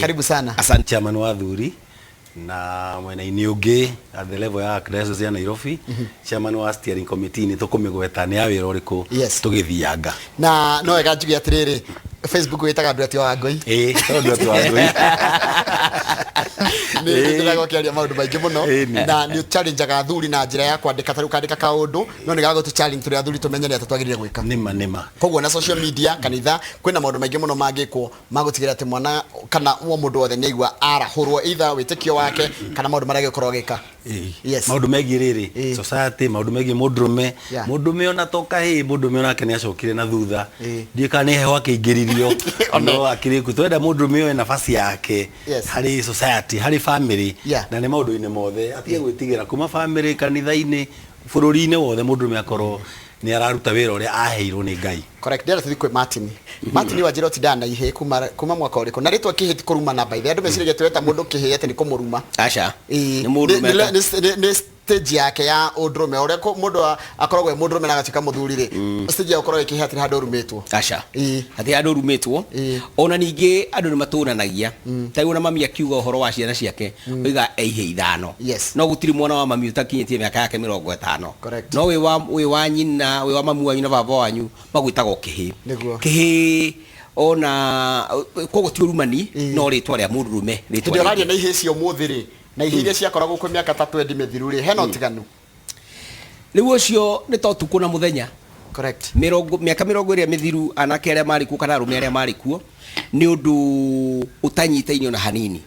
Karibu sana. Asante. Chairman wa athuri na mwena-inĩ ũngĩ at the level ya Archdiocese ya Nairobi, chairman wa steering committee, nĩ tũkũmĩgweta nĩ ya wĩra ũrĩkũ. Tũgĩthianga. Na no wega njuge atĩrĩrĩ, Facebook wĩtaga Nduati wa Ngũi. Ĩĩ, tondũ Nduati wa Ngũi. Nĩ ndĩragwo ũkĩaria maũndũ maingĩ mũno. Na nĩ challengeaga athuri na njĩra ya kwandĩka, ta rĩu ũkandĩka kaũndũ no nĩ gagũtũ challenge tũrĩ athuri tũmenye nĩ atĩa twagĩrĩire gwĩka. Nĩma nĩma. Koguo na social media, kanitha, kwĩna maũndũ maingĩ mũno mangĩkwo magũtigĩrĩra atĩ mwana kana o mũndũ wothe nĩ aigua arahũrwo either wĩtĩkio wake kana maũndũ marĩa agĩkorwo agĩka. Maũndũ megiĩ rĩrĩ society, maũndũ megiĩ mũndũrũme. Mũndũrũme ona to kahĩĩ, mũndũrũme onake nĩ acokire na thutha. Ndiũĩ kana nĩ heho akĩingĩririo, no akĩrĩ kuo. Twenda mũndũrũme oe nafasi yake harĩ society, harĩ family, na nĩ maũndũ-inĩ mothe, atige gwĩtigĩra kuma family, kanitha-inĩ, bũrũri-inĩ wothe, mũndũrũme akorwo nĩ araruta wĩra ũrĩa aheirwo nĩ Ngai. Correct. Ndĩrenda tũthiĩ kwĩ Martin. Martin, wanjĩra ũtindaga na ihĩĩ kuma mwaka ũrĩkũ? Na rĩtwa kĩhĩĩ ti kũrumana, by the way. Andũ meciragia tweta mũndũ kĩhĩĩ atĩ nĩ kũmũruma. Aca. Nĩ mũndũ nĩ stage yake ya ũndũrũme, ũrĩa mũndũ akoragwo e mũndũrũme na agatuĩka mũthuri rĩ, stage ya gũkorwo ĩkĩhĩa hatirĩ handũ ũrumĩtwo. Aca. Hatirĩ handũ ũrumĩtwo. Ona ningĩ andũ nĩ matũnanagia. Ta rĩu ona mami akiuga ũhoro wa ciana ciake, oiga e ihĩĩ ithano. No gũtirĩ mwana wa mami ũtakinyĩtie mĩaka yake 50. No wĩ wa nyina, wĩ wa mami wanyu na baba wanyu, magwĩtaga o kĩhĩĩ. Kĩhĩĩ ona koguo ti ũrumani, no rĩtwa rĩa mũndũrũme, rĩtwa Hĩndĩ ĩrĩa ũraria rĩngĩ. Na ihĩĩ icio ũmũthĩ rĩ, na ihĩĩ iria ciakoragwo kwĩ mĩaka ta 20 mĩthiru rĩ, hena ũtiganu? Rĩu ũcio nĩ ta ũtukũ na mũthenya. Mĩrongo mĩaka 20 mĩthiru, anake arĩa marĩ kuo kana arũme arĩa marĩ kuo, nĩ ũndũ ũtanyitaine ona hanini,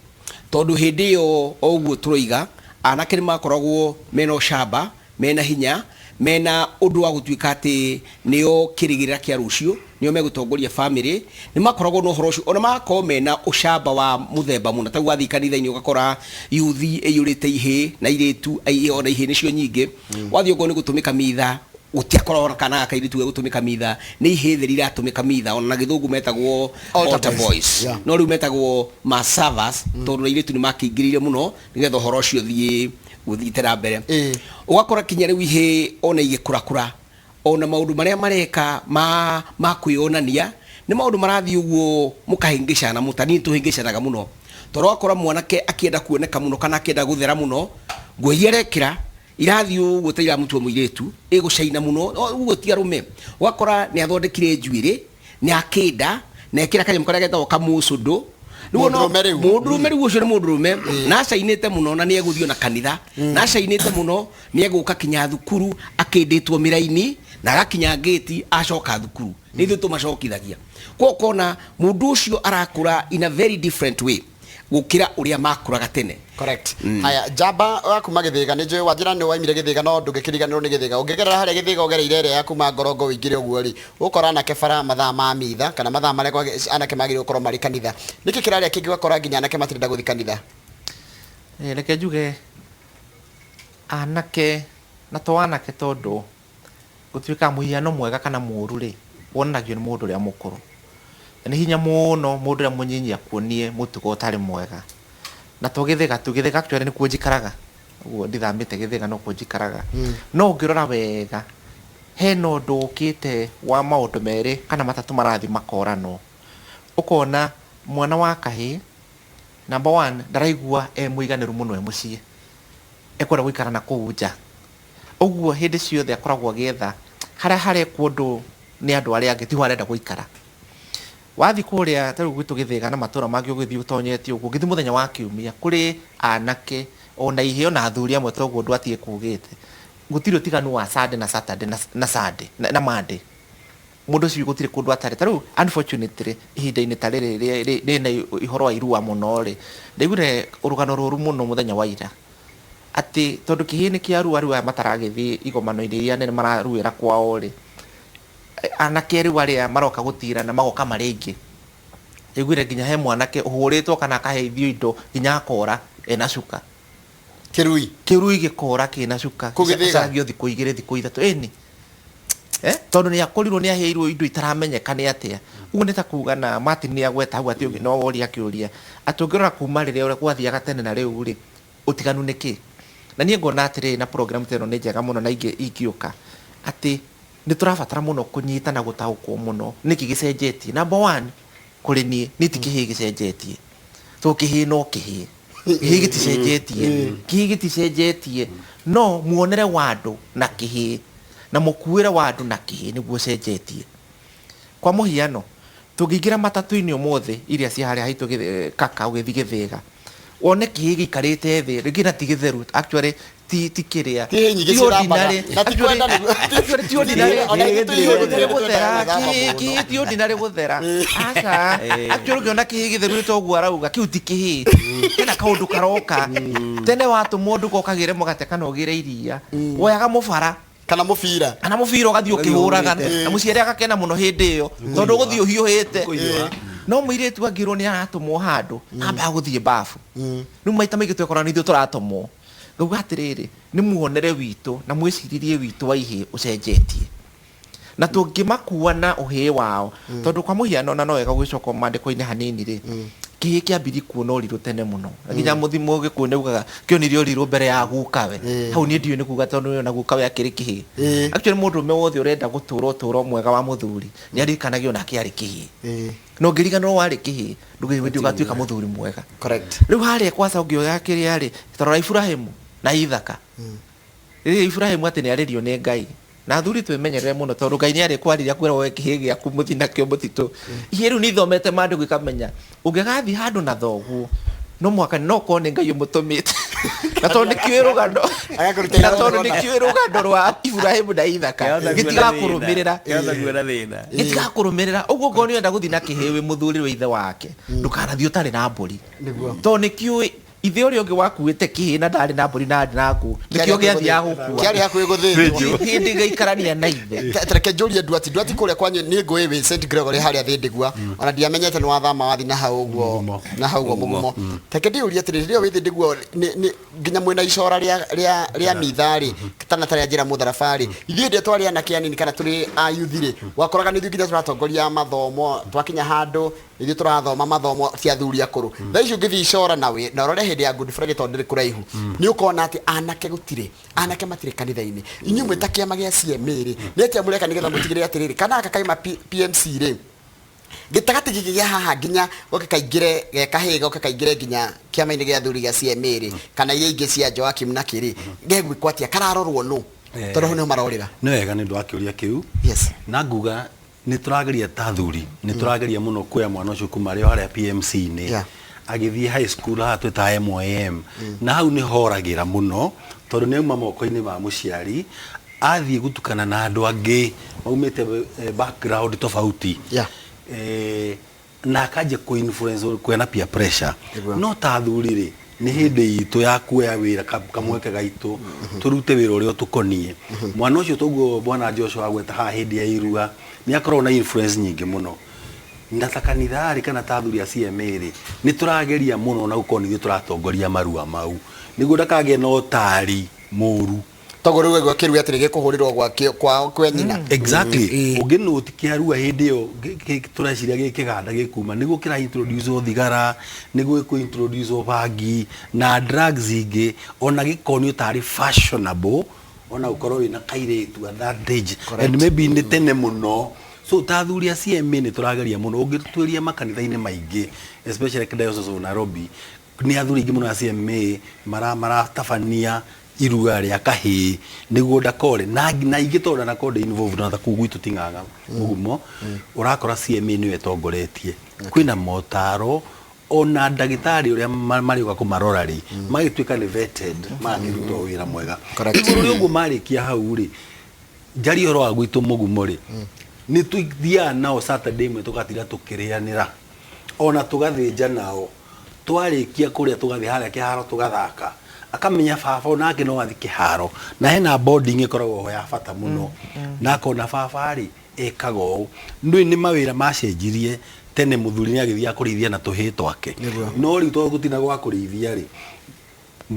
tondũ hĩndĩ ĩyo o ũguo tũroiga, anake nĩ makoragwo mena ũcamba, mena hinya, mena ũndũ wa gũtuĩka atĩ nĩo kĩrĩgĩrĩra kĩa rũciũ, nĩo megũtongoria famĩlĩ. Nĩ makoragwo na ũhoro ũcio, ona magakorwo mena ũcamba wa mũthemba mũna. Ta rĩu wathiĩ kanitha-inĩ ũgakora yuthi ĩiyũrĩte ihĩĩ na airĩtu, ona ihĩĩ nĩcio nyingĩ. Wathiĩ okorwo nĩ gũtũmĩka mitha, gũtiakoragwo na kana ga kairĩtu gegũtũmĩka mitha, nĩ ihĩĩ theri iratũmĩka mitha. Ona na Gĩthũngũ metagwo altar altar boys. Boys. No rĩu metagwo ma servers, tondũ airĩtu nĩ makĩingĩrĩire mũno nĩgetha ũhoro ũcio ũthiĩ ũthiĩte na mbere. Ũgakora kinya rĩu ihĩĩ ona igĩkũrakũra, ona maũndũ marĩa mareka ma kwĩyonania nĩ maũndũ marathiĩ ũguo mũkahĩngĩcana mũta. Niĩ tũhĩngĩcanaga mũno, tondũ ũgakora mwanake akĩenda kuoneka mũno kana akĩenda gũthera mũno, nguo iria arekĩra irathiĩ ũguo ta iramũtua mũirĩtu, ĩgũcaina mũno ũguo ti arũme. Ũgakora nĩ athondekire njuĩrĩ, nĩ akĩnda na ekĩra kanyamũ karĩa getagwo kamũcũndũ. Mũndũrũme rĩu. Mũndũrũme rĩu, ũcio nĩ mũndũrũme na acainĩte mũno na nĩ egũthiĩ ona kanitha na acainĩte mũno, nĩ egũka kinya thukuru akĩndĩtwo mĩraini na agakinya ngĩti acoka thukuru nĩ ithuĩ tũmacokithagia. Kwa ũkona mũndũ ũcio arakũra in a very different way gũkĩra ũrĩa makũraga tene. Correct. Haya, njamba wa kuma Gĩthĩga, nĩ njũĩ wanjĩra nĩ waimire Gĩthĩga, no ndũngĩkĩriganĩrwo nĩ Gĩthĩga. Ũngĩgerera harĩa Gĩthĩga ũgereire ĩrĩa ya kuma Ngorongo ũingĩre ũguo rĩ, ũgũkora anake bara mathaa ma mitha kana mathaa marĩa anake magĩrĩirwo gũkorwo marĩ kanitha. Nĩkĩ kĩrarĩa kĩngĩ ũgakora nginya anake matirenda gũthiĩ kanitha? Reke njuge anake na to anake, tondũ gũtuĩkaga mũhiano mwega kana mũru rĩ, wonanagio nĩ mũndũ ũrĩa mũkũrũ. Na nĩ hinya mũno mũndũ ũrĩa mũnyinyi akuonie mũtugo ũtarĩ mwega. Na to Gĩthĩga tu, Gĩthĩga actually nĩkuo njikaraga, ũguo ndithamĩte Gĩthĩga, nokuo njikaraga. No ũngĩrora wega, hena ũndũ ũkĩte wa maũndũ merĩ kana matatũ marathiĩ makoranwo. Ũkona mwana wa kahĩĩ, number one, ndaraigua e mũiganĩru mũno e mũciĩ, ekwenda gũikara na kũu nja. Ũguo hĩndĩ ciothe akoragwo agĩetha harĩa harekwo ũndũ nĩ andũ arĩa angĩ, tiho arenda gũikara. Wathiĩ kũrĩa ta rĩu gwitũ Gĩthĩga na matũra mangĩ ũgĩthiĩ ũtonyete ũguo, ũngĩthiĩ mũthenya wa kiumia, kũrĩ anake ona ihĩĩ ona athuri amwe ta ũguo Nduati ekugĩte, gũtirĩ ũtiganu wa Sunday na Saturday na Sunday na Monday. Mũndũ ũcio gũtirĩ kũndũ atarĩ. Ta rĩu unfortunately ihinda-inĩ ta rĩrĩ rĩna ũhoro wa irua mũno rĩ, ndaiguire rũgano rũru mũno mũthenya wa ira, atĩ tondũ kĩhĩĩ nĩ kĩarua rĩu aya mataragĩthiĩ igomano-inĩ iria nene mararuĩra kwao rĩ, anake rĩu arĩa maroka gũtirana magoka marĩ aingĩ. Ndaiguire nginya he mwanake ũhũrĩtwo kana akaheithio indo nginya akora ena cuka. Kĩrui. Kĩrui gĩkora kĩna cuka. Kũu Gĩthĩga? Gĩcaragio thikũ 2, thikũ 3. Ĩni. Eh? Tondũ nĩ akorirwo nĩ aheirwo indo itaramenyeka nĩ atĩa. Ũguo nĩ ta kuga na Martin nĩ agweta hau atĩ no woria kĩũria. Atĩ ũngĩrora kuma rĩrĩa ũrĩa gwathiaga tene na rĩu rĩ, ũtiganu nĩ kĩ? Na niĩ ngona atĩrĩrĩ, na program ta ĩno nĩ njega mũno na ingĩ ingĩũka, atĩ nĩ tũrabatara mũno kũnyita na gũtaũkwo mũno nĩkĩ gĩcenjetie. Number one, kũrĩ niĩ, niĩ ti kĩhĩĩ gĩcenjetie. To kĩhĩĩ no kĩhĩĩ, kĩhĩĩ gĩticenjetie, kĩhĩĩ gĩticenjetie, no muonere wa andũ na kĩhĩĩ na mũkuĩre wa andũ na kĩhĩĩ nĩguo ũcenjetie. Kwa mũhiano, tũngĩingĩra matatũ-inĩ ũmũthĩ iria cia harĩa haitũ Kaka ũgĩthiĩ Gĩthĩga, wone kĩhĩĩ gĩikarĩte thĩ, rĩngĩ na ti gĩtheru, actually ti ti kĩrĩa, Ti hĩ nyingĩ ti ciĩthambaga. ordinary, Na ti actually kwenda nĩguo- actually ti ordinary, Ona ithuĩ tũihũ gũtirĩ gũtirĩ gũthera, twendete gwĩthamba kĩhĩĩ mũno. kĩhĩĩ ti ordinary gũthera, aca, actually ũngĩona kĩhĩĩ gĩtheru nĩ toguo arauga, kĩu ti kĩhĩĩ, hena kaũndũ karoka. Tene watũmwo nduka ũkagĩre mũgate kana ũgĩre iria, woyaga mũbara, Kana mũbira. Kana mũbira ũgathiĩ Ũgathiĩ ũkĩhũraga ũhũrĩte. na mũciari agakena mũno hĩndĩ ĩyo tondũ ũgũthiĩ ũhiũhĩte. Ũkũhiũha. No mũirĩtu angĩrwo nĩ aratũmwo handũ, ambaga gũthiĩ babu. Rĩu maita maingĩ twekora nĩ ithuĩ tũratũmwo. Ngauga atĩrĩrĩ, nĩ muonere witũ na mwĩcirĩrie witũ wa ihĩĩ ũcenjetie. Na tũngĩmakua na ũhĩĩ wao, tondũ kwa mũhiano na no wega gũgĩcoka maandĩko-inĩ hanini rĩ, kĩhĩĩ kĩambirie kuona ũrirũ tene mũno. Na nginya mũthimo Gĩkũyũ nĩ ugaga kĩonire ũrirũ mbere ya gukawe. Hau niĩ ndiũĩ nĩ kuga tondũ ona gukawe akĩrĩ kĩhĩĩ. Actually mũndũrũme wothe ũrenda gũtũra ũtũro mwega wa mũthuri, nĩ aririkanage onake arĩ kĩhĩĩ. Na ũngĩriganĩrwo warĩ kĩhĩĩ, ndũgĩ ũgatuĩka mũthuri mwega. Correct. Rĩu harĩa kwanza ũngĩoya kĩrĩa rĩ, ta rora Iburahĩmu na Ithaka. Rĩrĩa Iburahĩmu atĩ nĩ arĩrio nĩ Ngai, Na athuri twĩmenyerere mũno tondũ Ngai nĩ arĩkwarĩria akwĩra woe kĩhĩĩ gĩaku mũthiĩ nakĩo mũtitũ. Ihĩĩ rĩu nĩ ithomete maandĩko ikamenya ũngĩgathiĩ handũ na thoguo no mũhaka no korwo nĩ Ngai ũmũtũmĩte. Na tondũ nĩ kĩũĩ rũgano Agakũruta na tondũ nĩ igongona. kĩũĩ rũgano rwa Iburahĩmu na Ithaka Kĩahota kuona thĩna. gĩtigakũrũmĩrĩra. Kĩahota kuona thĩna. Gĩtigakũrũmĩrĩra. Ũguo ngorwo nĩ ũrenda gũthiĩ na kĩhĩĩ wĩ mũthuri wĩ ithe wake ndũkanathiĩ ũtarĩ na mbũri. Nĩguo. Tondũ nĩ kĩũĩ Ithe ũrĩa ũngĩ wakuĩte kĩhĩ na ndarĩ na mbũri na ndarĩ na ngũ, nĩkĩo gĩathiaga gũkua. Kĩarĩ hakuhĩ gũthĩnjwo. Hĩndĩ gĩaikarania na ithe. Ta reke njũrie Nduati, Nduati kũrĩa kwanyu nĩ ngũĩ wĩ St Gregory harĩa Thĩndĩgua, ona ndiamenyete nĩ wathama wathi na hau ũguo Mũgumo. na hau ũguo mũgumo. Reke ndĩyũrie atĩrĩrĩ, rĩrĩa wĩ Thĩndĩgua nĩ nĩ nginya mwĩna icora rĩa rĩa rĩa mitha rĩ, tana ta rĩa njĩra mũtharaba rĩ, ithuĩ hĩndĩ ĩrĩa twarĩ anake anini kana tũrĩ a youth rĩ, wakoraga nĩ ithuĩ nginya tũratongoria mathomo, twakinya handũ Ithuĩ tũrathoma mathomo ti athuri akũrũ. Thaa ici ũngĩthiĩ icora na wĩ na ũrore hĩndĩ ya Good Friday tondũ ndĩrĩ kũraihu, nĩ ũkona atĩ anake gũtirĩ, anake matirĩ kanitha-inĩ. Inyuĩ mwĩ ta kĩama gĩa CMA rĩ, nĩ atĩa mũreka nĩgetha mũtigĩrĩre atĩrĩrĩ, kana gaka kaima PMC rĩ, gĩtagatĩ gĩkĩ gĩa haha nginya goke kaingĩre ge kahĩĩ goke kaingĩre nginya kĩama-inĩ gĩa athuri gĩa CMA rĩ, kana iria ingĩ cia Joakim na kĩ rĩ, gegwĩkwo atĩa? Kararorwo nũ? Tondũ hau nĩho marorĩra. Nĩ wega nĩ ũndũ wa kĩũria kĩu. Yes. Na nguga Nĩ tũrageria ta athuri, nĩ tũrageria mũno kuoya mwana ũcio kuma arĩ o harĩa PMC-inĩ agĩthiĩ high school haha twĩtaga MYM. Na hau nĩ horagĩra mũno tondũ nĩ auma moko-inĩ ma mũciari, athiĩ gũtukana na andũ angĩ maumĩte background tofauti. Na akanjia kũ influence kũgĩa na peer pressure. No ta athuri rĩ, nĩ hĩndĩ itũ ya kuoya wĩra kamweke gaitũ tũrute wĩra ũrĩa ũtũkoniĩ. Mwana ũcio toguo bwana Joshua agweta haha hĩndĩ ya irua nĩ akoragwo na influence nyingĩ mũno. Na ta kanitha rĩ kana ta athuri a CMA rĩ, nĩ tũrageria mũno na gũkorwo nĩ ithuĩ tũratongoria marua mau nĩguo ndakagĩe na ũtari mũru. Toguo rĩu waigua kĩrua atĩrĩ gĩkũhũrĩrwo gwakĩo kwao kwĩ nyina. Exactly. Ũngĩ note kĩarua hĩndĩ ĩyo tũreciria gĩ kĩganda gĩkuma nĩguo kĩra introduce thigara, nĩguo gĩkũ introduce bangi na drugs ingĩ ona gĩkonio tarĩ fashionable ona gũkorwo wĩna kairĩtu at that age and maybe nĩ tene mũno. So ta athuri a CMA nĩ tũrageria mũno ũngĩtuĩria makanitha-inĩ maingĩ especially Diocese of Nairobi Nĩ athuri aingĩ mũno a CMA maratabania irua rĩa kahĩĩ nĩguo ndakore na na aingĩ tondũ ndanakorwo ndĩ involved ona ta kũu gwitũ ti Ng'ang'a mũgumo ũrakora CMA nĩyo ĩtongoretie kwĩna motaro ona ndagĩtarĩ ũrĩa marĩũka kũmarora rĩ magĩtuĩka nĩ vetted magakĩruta wĩra mwega igũrũ rĩa ũguo marĩkia hau rĩ njarie ũhoro wa gwitũ mũgumo rĩ nĩ tũthiaga nao Saturday ĩmwe tũgatinda tũkĩrĩanĩra ona tũgathĩnja nao Twarĩkia kũrĩa tũgathiĩ harĩa kĩharo tũgathaka. Akamenya baba onake no athiĩ kĩharo. Na hena bonding ĩkoragwo ho ya bata mũno. Na akona baba rĩ, ekaga ũũ. Ndũĩ nĩ mawĩra macenjirie, tene mũthuri nĩ agĩthiaga kũrĩithia na tũhĩĩ twake. No rĩu tondũ gũtirĩ na gwa kũrĩithia rĩ,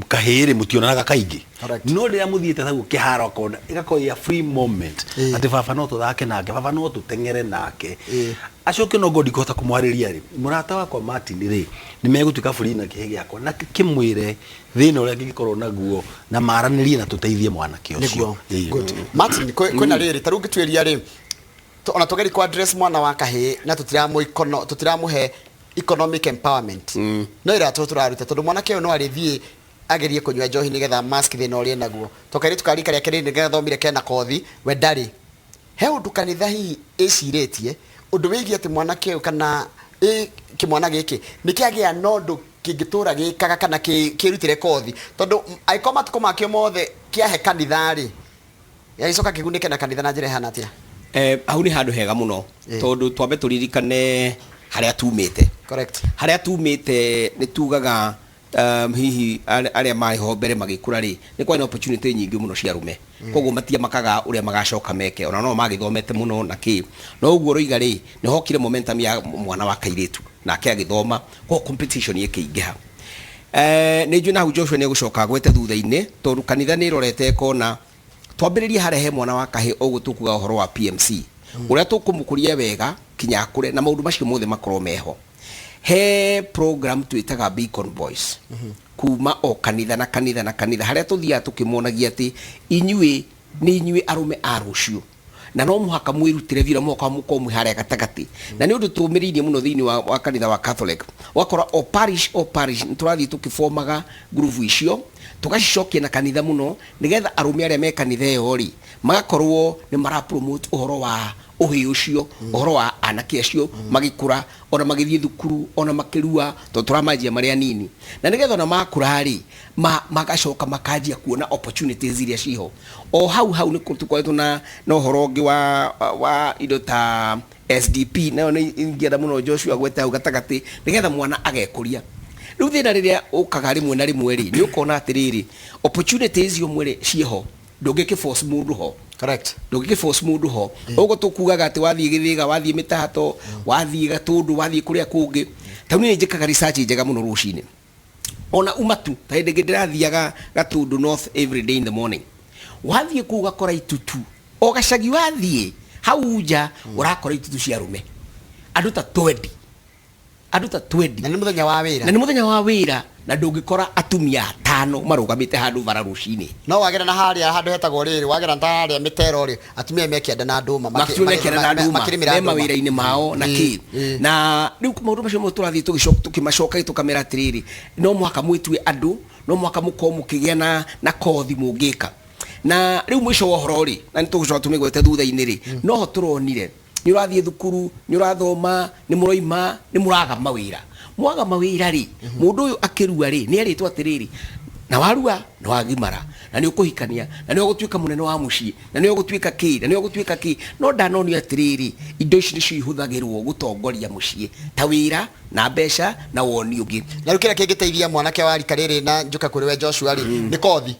kahĩĩ rĩ mũtionanaga kaingĩ. No rĩrĩa mũthiĩte hau kĩharo akona ĩgakorwo ĩ a free moment atĩ baba no tũthake nake, baba no tũteng'ere nake. Acoke no ngorwo ndikũhota kũmwarĩria rĩ, mũrata wakwa Martin rĩ, nĩ megũtuĩka free na kĩhĩĩ gĩakwa na kĩmwĩre thĩna ũrĩa kĩngĩkorwo naguo na maranĩrie na tũteithie mwanake ũcio. Nĩguo. Good. Martin, kwĩna rĩrĩ, ta rĩu ũngĩtuĩria rĩ, ona tũgerie kũ address mwana wa kahĩĩ na tũtiramũikono, tũtiramũhe Economic empowerment no ĩrĩa tũ tũraruta, tondũ mwanake ũyũ no arĩthiĩ agerie kũnyua njohi nĩgetha mask thĩna ũrĩa enaguo, to kairĩtu ka rika rĩake rĩrĩ nĩgathomire kena kothi, we ndarĩ. He ũndũ kanitha hihi ĩcirĩtie ũndũ wĩgiĩ atĩ mwanake ũyũ kana ĩ kĩmwana gĩkĩ nĩ kĩagĩa na ũndũ kĩngĩtũra gĩkaga kana kĩrutĩre kothi, tondũ angĩkorwo matukũ makĩo mothe kĩahe kanitha rĩ, gĩagĩcoka kĩgunĩke na kanitha na njĩra ĩhana atĩa? Hau nĩ handũ hega mũno, tondũ twambe tũririkane harĩa tumĩte. Harĩa tumĩte nĩ tugaga hihi arĩa marĩ ho mbere magĩkũra rĩ, nĩ kwarĩ na opportunity nyingĩ mũno cia arũme, koguo matiamakaga ũrĩa magacoka meke, ona no magĩthomete mũno na kĩ. No ũguo ũroiga rĩ, nĩ hokire momentum ya mwana wa kairĩtu nake agĩthoma, koguo competition ĩkĩingĩha. Nĩ njũĩ na hau Joshua nĩ egũcoka agwete thutha-inĩ, tondũ kanitha nĩ ĩrorete ĩkona twambĩrĩrie harĩa he mwana wa kahĩ, ũguo tũkuga ũhoro wa PMC, ũrĩa tũkũmũkũria wega kinya akũre na maũndũ macio mothe makorwo meho. He program twĩtaga Beacon Boys kuma o kanitha na kanitha na kanitha, harĩa tũthiaga tũkĩmonagia atĩ inyuĩ nĩ inyuĩ arũme a rũciũ, na no mũhaka mwĩrutĩre biũ, na mũhaka mũkorwo mwĩ harĩa gatagatĩ. Na nĩ ũndũ tũmĩrĩirie mũno thĩinĩ wa kanitha wa Catholic, ũgakora o parish o parish nĩ tũrathiĩ tũkĩbomaga ngurubu icio, tũgacicokia na kanitha mũno, nĩgetha arũme arĩa me kanitha ĩyo rĩ, magakorwo nĩ mara promote ũhoro wa ũhĩ ũcio, ũhoro wa anake acio magĩkũra, ona magĩthiĩ thukuru, ona makĩrua, tondũ tũramanjia marĩ anini, na nĩgetha ona makũra rĩ, magacoka makanjia kuona opportunities iria ciho o hau hau. Nĩ tũkoretwo na ũhoro ũngĩ wa indo ta SDP, nayo nĩ ingĩenda mũno Joshua agwete hau gatagatĩ, nĩgetha mwana agekũria. Rĩu thĩna rĩrĩa ũkaga rĩmwe na rĩmwe rĩ, nĩ ũkona atĩrĩrĩ, opportunities icio mwere ciĩho, ndũngĩkĩ force mũndũ ho. Ndũngĩkĩ force mũndũ ho. Ũguo tũkugaga atĩ wathiĩ Gĩthĩga, wathiĩ Mĩtahato, wathiĩ Gatũndũ, wathiĩ kũrĩa kũngĩ, ta niĩ njĩkaga research njega mũno rũcinĩ, ona umatu ta hĩndĩ ĩngĩ ndĩrathiaga Gatũndũ North every day in the morning, wathiĩ kũu ũgakora itutu o gacagi, wathiĩ hau nja ũrakora itutu cia arũme, andũ ta 20, andũ ta 20. Na nĩ mũthenya wa wĩra. Na nĩ mũthenya wa wĩra, na ndũngĩkora atumia atano marũgamĩte handũ bara rũcinĩ. No wagera na harĩa handũ hetagwo rĩrĩ, wagera ta harĩa mĩtero rĩ, atumia mekĩanda na ndũma. Atumia mekĩanda na ndũma. Makĩrĩmĩra me ndũma. Mawĩra-inĩ mao na kĩ. Na rĩu maũndũ macio mothe tũrathiĩ tũkĩmacoka, tũkamera atĩrĩrĩ, no mũhaka mwĩtue andũ, no mũhaka mũkorwo mũkĩgĩa na kothi mũngĩka. Na rĩu mũico wa ũhoro rĩ, na nĩ tũgũcoka tũmĩgwete thutha-inĩ rĩ, noho tũronire nĩ ũrathiĩ thukuru, nĩ ũrathoma, nĩ mũroima, nĩ mũraga mawĩra. Mwaga mawĩra rĩ, mũndũ ũyũ akĩrua rĩ, nĩ erĩtwo atĩrĩrĩ, na warua nĩ wagimara, na nĩ ũkũhikania, na nĩ ũgũtuĩka mũnene wa mũciĩ, na nĩ ũgũtuĩka kĩ, na nĩ ũgũtuĩka kĩ, no ndanonio atĩrĩrĩ, indo ici nĩcio ihũthagĩrwo gũtongoria mũciĩ, ta wĩra na mbeca na woni ũngĩ. Na rĩu kĩrĩa kĩngĩteithia mwanake wa rika rĩrĩ, na njũke kũrĩ we Joshua rĩ, nĩ kothi.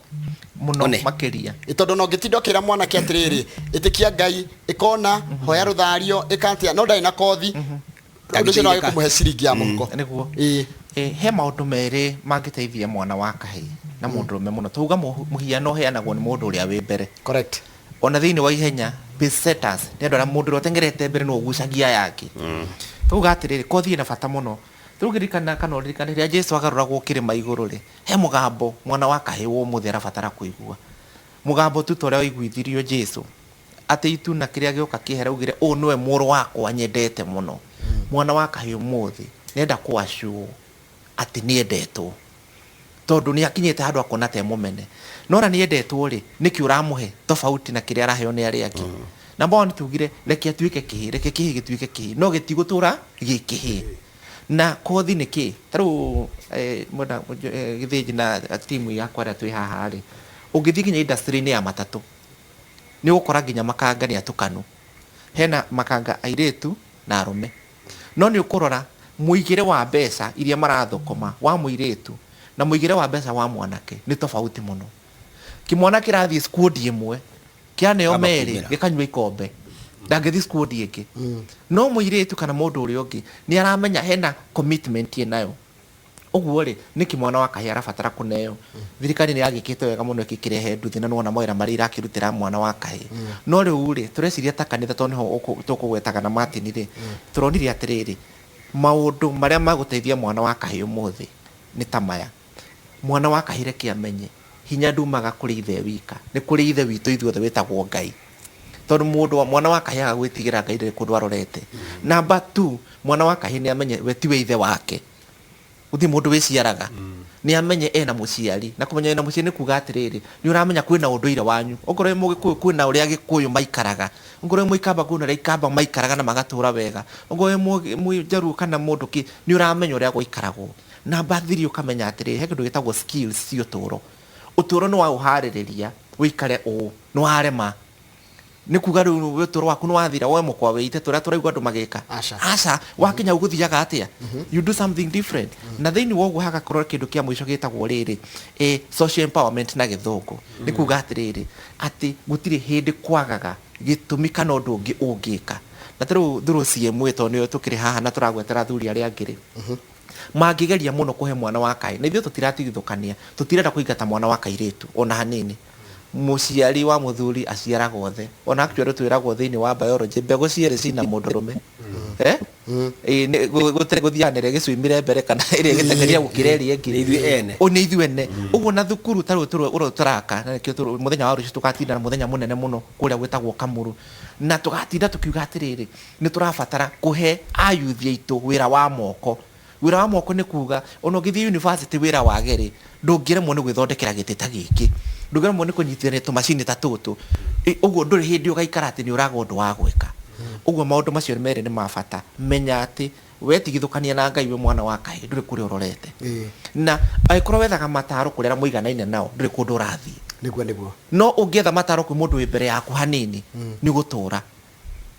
Mũno. One. Makĩria. Tondũ no ngĩtinda ũkĩra mwanake atĩrĩrĩ, ĩtĩkia Ngai, ĩkona hoya rũthario, ĩka atĩa, no ndarĩ na kothi, ũndũ ũcio no wage Ndangĩteithĩka. Kũmũhe ciringi ya mũhuko. Nĩguo. He maũndũ merĩ mangĩteithia mwana wa kahĩĩ na mũndũrũme mũno. Tauga mũhiano ũheanagwo nĩ mũndũ ũrĩa wĩ mbere. Ona thĩinĩ wa ihenya, pace setters nĩ andũ arĩa mũndũ ũrĩa ũteng'erete mbere nĩwe ũgucagia aya angĩ. Tauga atĩrĩrĩ, kothi ĩna bata mũno. Rĩu ririkana kana ũririkane rĩrĩa Jesu agarũragwo kĩrĩma igũrũ rĩ, he mũgambo mwana wa kahĩĩ wa ũmũthĩ arabatara kũigua. Mũgambo tu ta ũrĩa waiguithirio Jesu, atĩ itu na kĩrĩa gĩoka kĩehera augire, ũyũ nĩwe mũrũ wakwa nyendete mũno. Mwana wa kahĩĩ ũmũthĩ nĩenda kũ-assure atĩ nĩendetwo, tondũ nĩ akinyĩte handũ akona ta e mũmene. No ona nĩendetwo rĩ, nĩkĩ ũramũhe tofauti na kĩrĩa araheo nĩ arĩa angĩ? Number one, tugire reke atuĩke kĩhĩ, reke kĩhĩ gĩtuĩke kĩhĩ, no gĩtigũtũra gĩ kĩhĩ. Na kothi nĩ kĩ? Ta rĩu mwena Gĩthĩnji na timu yakwa arĩa twĩ haha rĩ, ũngĩthiĩ nginya industry-inĩ ya matatũ, nĩ ũgũkora nginya makanga nĩ atukanu. Hena makanga airĩtu na arũme. No nĩ ũkũrora mũigĩre wa mbeca iria marathũkũma wa mũirĩtu na mũigĩre wa mbeca wa mwanake nĩ tofauti mũno. Kĩmwana kĩrathiĩ squad ĩmwe, kĩaneo Kamba merĩ kumĩra. Gĩkanyua ikombe, ndangĩthiĩ squad ĩngĩ. No mũirĩtu kana mũndũ ũrĩa ũngĩ nĩ aramenya hena commitment ĩnayo. Ũguo rĩ, nĩkĩ mwana wa kahĩĩ arabatara kũneo? Thirikari nĩ yagĩkĩte wega mũno ĩgĩkĩrehe nduthi, na nĩwona mawĩra marĩa irakĩrutĩra mwana wa kahĩĩ. No rĩu rĩ, tũreciria ta kanitha, tondũ nĩho tũkũgwetaga na Martin rĩ, tũronire atĩrĩrĩ, maũndũ marĩa magũteithia mwana wa kahĩĩ ũmũthĩ nĩ ta maya. Mwana wa kahĩĩ reke amenye hinya ndumaga kũrĩ ithe wika, nĩ kũrĩ ithe witũ ithuothe wĩtagwo Ngai. Tondũ mũndũ wa mwana wa kahĩĩ aga gwĩtigĩra Ngai ndarĩ kũndũ arorete. Number two, mwana wa kahĩĩ nĩ amenye we tiwe ithe wake. Gũtirĩ mũndũ wĩciaraga. Nĩ amenye ena mũciari. Na kũmenya wĩna mũciari nĩ kuga atĩrĩrĩ, nĩ ũramenya kwĩna ũndũire wanyu. Okorwo wĩ mũgĩkũyũ kwĩna ũrĩa agĩkũyũ maikaraga. Okorwo wĩ mũikamba kwĩna ũrĩa aikamba maikaraga na magatũra wega. Okorwo wĩ mũjaruo kana mũndũ kĩ, nĩ ũramenya ũrĩa gũikaragwo. Number three ũkamenya atĩrĩrĩ, he kĩndũ gĩtagwo skills cia ũtũro. Ũtũro nĩ waũharĩrĩria ũikare ũũ, nĩ warema. Nĩ kuga rĩu ũtũro waku nĩ wathira woe mũkwa wĩite ta ũrĩa tũraigua andũ magĩka? Aca. Aca, wakinya hau gũthiaga atĩa? You do something different. Na thĩinĩ wa ũguo hagakorwo kĩndũ kĩa mũico gĩtagwo rĩrĩ, social empowerment na gĩthũngũ. Nĩ kuga atĩrĩrĩ, atĩ gũtirĩ hĩndĩ kwagaga gĩtũmi kana ũndũ ũngĩ ũngĩka. Na ta rĩu through CMA tondũ nĩyo tũkĩrĩ haha na tũragwetera athuri arĩa angĩ rĩ, mangĩgeria mũno kũhe mwana wa kahĩĩ, na ithuĩ tũtiratigithũkania, tũtirenda kũingata mwana wa kairĩtu ona hanini. Mũciari wa mũthuri aciaraga othe. Ona actually twĩragwo thĩinĩ wa biology mbegũ cierĩ cina mũndũrũme. Eh? Ĩĩ nĩ gũtirĩ gũthiaga na ĩrĩa ĩgĩcwimire mbere kana ĩrĩa ĩgĩteng'erire gũkĩra ĩrĩa ĩngĩ. Nĩ ithuĩ ene. Nĩ ithuĩ ene. Ũguo na thukuru ta rĩu ũrĩa tũraka na nĩkĩo mũthenya wa rũciũ tũgatinda na mũthenya mũnene mũno kũrĩa gwĩtagwo Kamũrũ. Na tũgatinda tũkiuga atĩrĩrĩ, nĩ tũrabatara kũhe ayuthi aitũ wĩra wa moko. Wĩra wa moko nĩ kuga, ona ũngĩthiĩ university wĩra wage rĩ, ndũngĩremwo nĩ gwĩthondekera gĩtĩ ta gĩkĩ, ndũngĩremwo nĩ kũnyitithania tũmacini ta tũtũ, ũguo ndũrĩ hĩndĩ ũgaikara atĩ nĩ ũraga ũndũ wa gwĩka. Ũguo maũndũ macio merĩ nĩ ma bata. Menya atĩ wetigithũkania na Ngai wĩ mwana wa kahĩĩ ndũrĩ kũrĩa ũrorete. Na angĩkorwo wethaga mataro kũrĩ arĩa mũiganaine nao ndũrĩ kũndũ ũrathiĩ. Nĩguo nĩguo. No ũngĩetha mataro kwĩ mũndũ wĩ mbere yaku hanini nĩ ũgũtũra.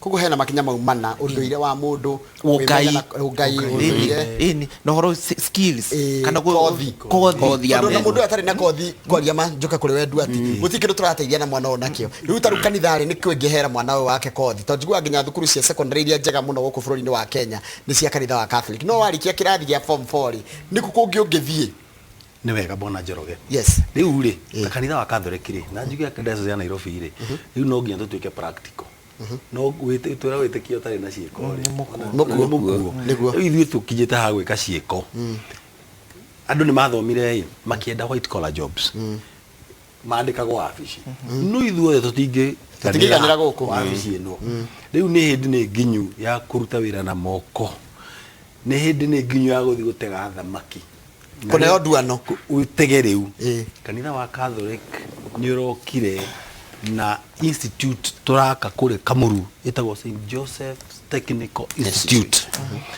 Koguo hena makinya mau mana, ũndũire wa mũndũ, Ũngai. kwĩmenya na- ũngai, ũndũire, Ĩni, na ũhoro skills Ĩĩ, kana kothi. kothi. Kothi ya Tondũ ona mũndũ. mũndũ ũyũ atarĩ na kothi kwaria ma njoke kũrĩ we Nduati gũtirĩ kĩndũ tũrateithia na mwana ũyũ nakĩo rĩu ta rĩu kanitha rĩ nĩkĩo ĩngĩhera mwana ũyũ wake kothi tondũ njiguaga nginya thukuru cia secondary iria njega mũno gũkũ bũrũri-inĩ wa Kenya nĩ cia kanitha wa Catholic no warĩkia kĩrathi gĩa form 4 rĩ nĩkũ kũngĩ ũngĩthiĩ Nĩ wega Bwana Njoroge. Yes. Rĩu rĩ, ta kanitha wa Catholic rĩ, na njuge Diocese ya Nairobi rĩ, rĩu no nginya tũtuĩke practical. No twĩra wĩtĩkio ũtarĩ na ciĩko rĩ, Mũkuo. nĩ mũkuo. Nĩguo. Rĩu ithuĩ tũkinyĩte ha gwĩka ciĩko. Andũ nĩ mathomire ĩ, makĩenda white collar jobs. Mandĩkagwo wabici. No ithuothe tũtingĩ Tũtingĩiganĩra gũkũ. wabici ĩno. Rĩu nĩ hĩndĩ nĩ nginyu ya kũruta wĩra na moko. Nĩ hĩndĩ nĩ nginyu ya gũthiĩ gũtega thamaki. Kũneo nduano. Ũtege rĩu. Ĩĩ. Kanitha wa Catholic nĩ ũrokire na institute tũraka kũrĩa Kamuru ĩtagwo St Joseph's Technical Institute.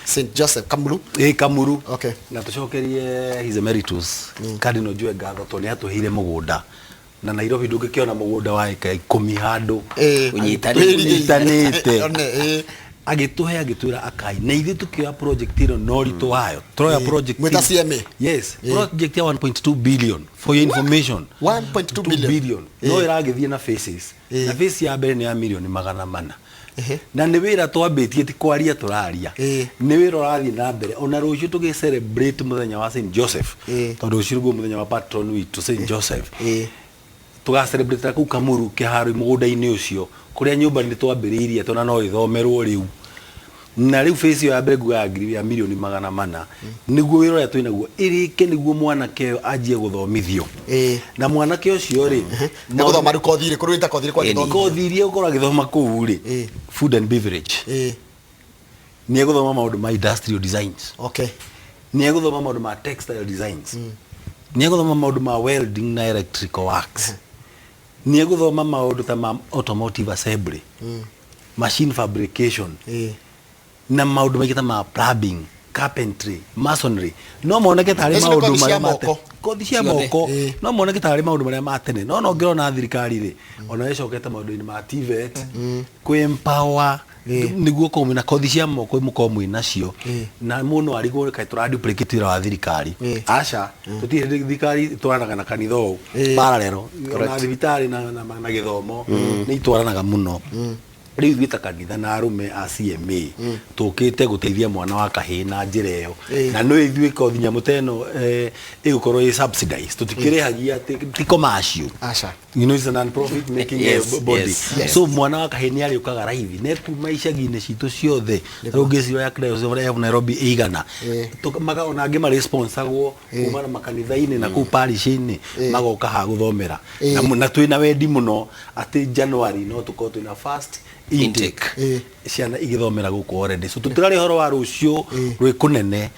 St Joseph Kamuru. Ĩ Kamuru. Okay. Na tũcokerie His Emeritus Cardinal Joe ngatho tondũ nĩ atũheire mũgũnda. Na Nairobi ndũngĩkĩona mũgũnda wa ĩka ikũmi handũ Ĩĩ. Ũnyitanĩte. Ũnyitanĩte. One, ĩĩ. Agĩtũhe agĩtwĩra akai na ithuĩ tũkĩoya project ĩno na ũritũ wayo tũroya project Mwĩta CMA? Yes, project ya 1.2 billion for your information. 1.2 billion. Billion no ĩragĩthiĩ na phases na phase ya mbere nĩ ya milioni 400 na nĩ wĩra twambĩtie ti kwaria tũraria nĩ wĩra ũrathiĩ na mbere ona rũciũ tũgĩ celebrate mũthenya wa St Joseph tondũ rũciũ nĩguo mũthenya wa patron witũ St Joseph tũga celebrate kũu Kamuru kĩharo mũgũnda-inĩ ũcio kũrĩa nyũmba nĩ twambĩrĩirie tondũ no ĩthomerwo rĩu na rĩu phase ĩyo ya mbere nguga ya ngiri ya milioni 400 nĩguo wĩra ũrĩa twĩnaguo ĩrĩke nĩguo mwanake ũyũ anjie gũthomithio na mwanake ũcio rĩ Nĩ gũthoma rĩu kothi ĩrĩkũ rĩu ĩta kothi ĩrĩkũ angĩthomithio? Kothi iria ũkorwo agĩthoma kũu rĩ food and beverage nĩ egũthoma maũndũ ma industrial designs nĩ egũthoma maũndũ ma textile designs nĩ egũthoma maũndũ ma welding na electrical works nĩ egũthoma maũndũ ta ma automotive assembly machine fabrication na maũndũ maingĩ ta ma plumbing carpentry masonry no moneke tarĩ Ici nĩ maũndũ kothi cia marĩa ma tene moko. Kothi cia Ciothe. moko no moneke tarĩ maũndũ marĩa ma tene no no ngĩrona thirikari rĩ ona ĩcokete maũndũ-inĩ ma TVET kwĩ empower nĩguo ũkorwo mwĩna kothi cia moko mũkorwo mwĩ nacio na mũndũ arigwo kaĩ tũra duplicate wĩra wa thirikari aca tũtirĩ hĩndĩ thirikari ĩtwaranaga na kanitha ũũ parallel ona thibitarĩ na gĩthomo nĩ itwaranaga mũno. Rĩu ithuĩ ta kanitha na arũme a CMA tũkĩte gũteithia mwana wa kahĩĩ na njĩra ĩyo. Na no ithuĩ kothi nyamũ ta ĩno ĩgũkorwo ĩ subsidized, tũtikĩrĩhagia atĩ ti commercial. Aca. It's a non-profit making body. So mwana wa kahĩĩ nĩ arĩũkaga raithi na kuma icagi-inĩ citũ ciothe. Rĩu ngĩciria ya Archdiocese of Nairobi ĩigana. Ona angĩ marĩ sponsor-agwo kuma na makanitha-inĩ na kũu parish-inĩ magoka haha gũthomera. Na twĩna wendi mũno atĩ January no tũkorwo twĩna first intake ciana igĩthomera gũkũ already. So tũtiraria ũhoro wa rũciũ rwĩ kũnene.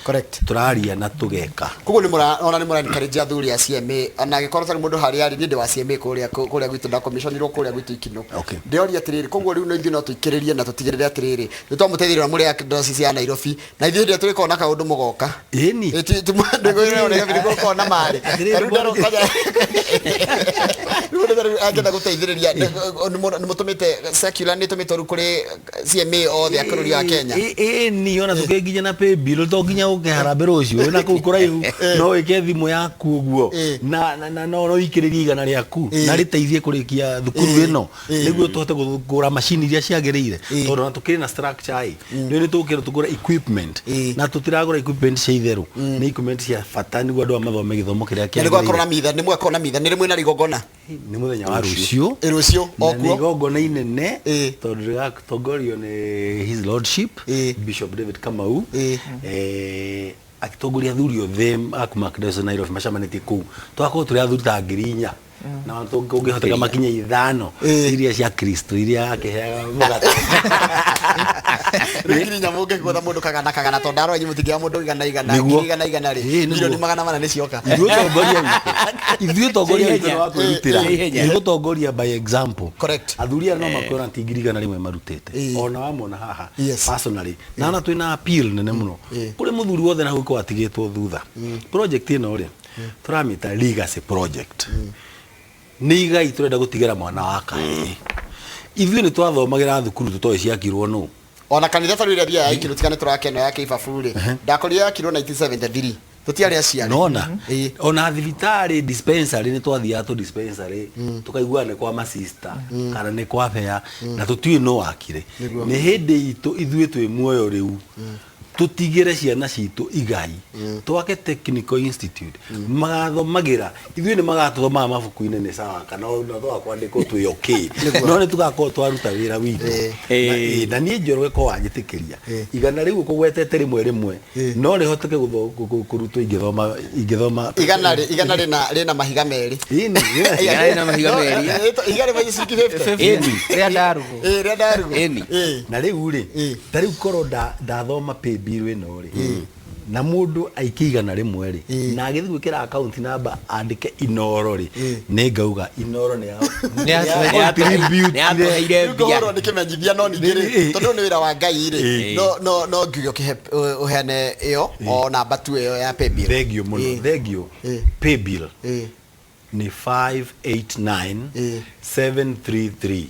Tũraria na tũgeka. Koguo nĩ mũra ona nĩ mũra encourage athuri a CMA ona angĩkorwo tarĩ mũndũ harĩa arĩ, niĩ ndĩ wa CMA kũrĩa kũrĩa gwitũ nda commissionirwo kũrĩa gwitũ Ikinũ. Ndĩroria atĩrĩrĩ, koguo rĩu no ithuĩ no tũikĩrĩrie na tũtigĩrĩre atĩrĩrĩ, nĩ twamũteithĩrĩria mũrĩ Archdiocese ya Nairobi, na ithuĩ hĩndĩ ĩrĩa tũrĩkorwo na kaũndũ mũgoka. Ĩni. Ndĩkwĩra Nairobi nĩ gũkorwo na marĩ. Atĩrĩrĩ, Tarĩu rĩu mũndũ tarĩu angĩenda gũteithĩrĩria, nĩ mũtũmĩte secular, nĩ ĩtũmĩtwo rĩu kũrĩ CMA othe a bũrũri wa Kenya. Ĩni, ona tũkĩnginya na paybill, to nginya ũke harambee rũciũ, wĩna kũu kũraihu, no wĩke thimũ yaku ũguo, na no ũikĩrĩrie igana rĩaku, na rĩteithie kũrĩkia thukuru ĩno, nĩguo tũhote kũgũra macini iria ciagĩrĩire, tondũ ona tũkĩrĩ na structure ĩ, rĩu nĩ tũgũkĩrwo tũgũre equipment, na tũtiragũra equipment cia itherũ, nĩ equipment cia bata nĩguo andũ aya mathome gĩthomo kĩrĩa Na nĩ gwakorwo na kĩagĩrĩire. mitha, nĩ mũgakorwo na mitha, nĩ rĩ mwĩna igongona? Nĩ mũthenya wa rũciũ. Rũciũ, Na o nĩ kuo? igongona inene, tondũ rĩgatongorio nĩ His Lordship Bishop David Kamau, agĩtongoria athuri othe a kuma Archdiocese Nairobi macemanĩtie kũu. Tũgakorwo tũrĩ athuri ta 4,000 na kũngĩhoteka makinye 5 iria cia Kristo iria akĩheaga mũgate. Rĩu 4,000 mũngĩgũtha mũndũ kagana kagana, tondũ ndarora inyuĩ mũtingĩoya mũndũ igana igana, 100,000 rĩ, 400,000,000 nĩ cioka. Ithuĩ ũtongoria witũ, ithuĩ ũtongoria witũ nĩ wa kwĩrutĩra. Nĩ gũtongoria by example. Athuri aya no makwĩra ti 100,000 marutĩte. Ona wamona haha personally. Na ona twĩna appeal nene mũno. Kũrĩ mũthuri wothe na gũkũ atigĩtwo thutha. Project ĩno rĩ, tũramĩta legacy project. Nĩ igai tũrenda gũtigĩra mwana wa kahĩĩ. Ithuĩ nĩ twathomagĩra thukuru tũtoĩ ciakirwo nũ. Ona kanitha tarĩu ĩrĩa thiaga ya Ikĩrũ tiga nĩ tũrakena ya Kĩbabu rĩ, ndakorire yakirwo 1973. Tũtiarĩ aciari. Nona. Ona thibitarĩ dispensary nĩ twathiaga tũ dispensary, tũkaigua nĩ kwa masista kana nĩ kwa bea, na tũtiũĩ nũ wakire. Nĩ hĩndĩ itũ ithuĩ twĩ muoyo rĩu tũtigĩre ciana citũ igai, twake technical institute magathomagĩra. Ithuĩ nĩ magatũthomaga mabuku-inĩ nĩ sawa, kana ona twakwandĩkwo twĩ okay, no nĩ tũgakorwo twaruta wĩra witũ. Na niĩ Njoroge ko wanjĩtĩkĩria 100 rĩu ũkũgwetete rĩmwe rĩmwe no rĩhoteke kũrutwo ingĩthoma ingĩthoma 100 rĩna rĩna mahiga merĩ. Ĩni. Igana rĩna mahiga merĩ. Ihiga rĩmwe ciringi 50. Ĩni. Rĩa ndarugũ. Rĩa ndarugũ. Ĩni. Na rĩu rĩ, ta rĩu korwo ndathoma pay bill ĩno rĩ, na mũndũ aikie 100 rĩ, na agĩthiĩ gwĩkĩra account number andĩke Inoro rĩ, nĩ ngauga Inoro nĩ ya Nĩ yatũheire Rĩu mbia. ngũhũrwo nĩ kĩmenyithia, no ningĩ rĩ, tondũ nĩ wĩra wa Ngai rĩ, no ngiuge ũkĩhe ũheane ĩyo o namba tu ĩyo ya pay bill. Thank you mũno, thank you. Pay bill nĩ 589 733,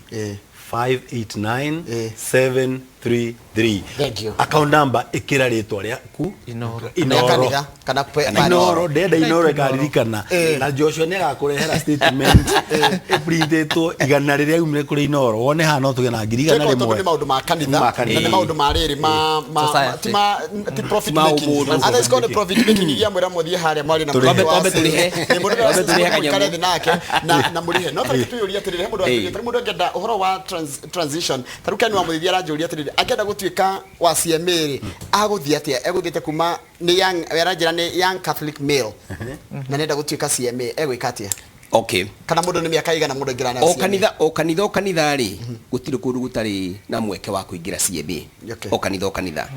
589 733. Thank you. Account number ĩkĩra rĩtwa rĩaku. Inoro. Nĩ Inoro. kanitha kana Inoro, ndenda Inoro ĩkaririkana, na Joshua nĩ agakũrehera statement ĩprintĩtwo 100 rĩrĩa yumire kũrĩ Inoro, wone haha no tũgĩe na ngiri igana Tondũ rĩmwe. nĩ maũndũ ma kanitha Ma na kanitha. nĩ maũndũ ma rĩrĩ ma Society. ti profit Ma making. ũmũndũ. Otherwise korwo nĩ profit making iria mwĩra mũthiĩ harĩa mwarie na Tũrĩhe. mũndũ wa Twambe tũrĩhe. Ĩ, mũndũ Twambe tũrĩhe kanyamũ. mũikare thĩ nake na mũrĩhe. No tareke twĩyũrie atĩrĩrĩ, he mũndũ atĩrĩrĩ, tarĩu mũndũ angĩenda ũhoro wa transition, tarĩu Ken wa Mũthithia aranjũria atĩrĩrĩ, angĩenda gũtuĩka wa CMA rĩ, agũthiĩ atĩa? Egũthiĩte kuma nĩ young, aranjĩra nĩ young Catholic male na nĩenda gũtuĩka CMA, egwĩka atĩa? Kana mũndũ nĩ mĩaka igana mũndũ aingĩra na O CMA? kanitha, o kanitha, o kanitha rĩ, gũtirĩ kũndũ gũtarĩ na mweke wa kũingĩra CMA. O kanitha, o kanitha.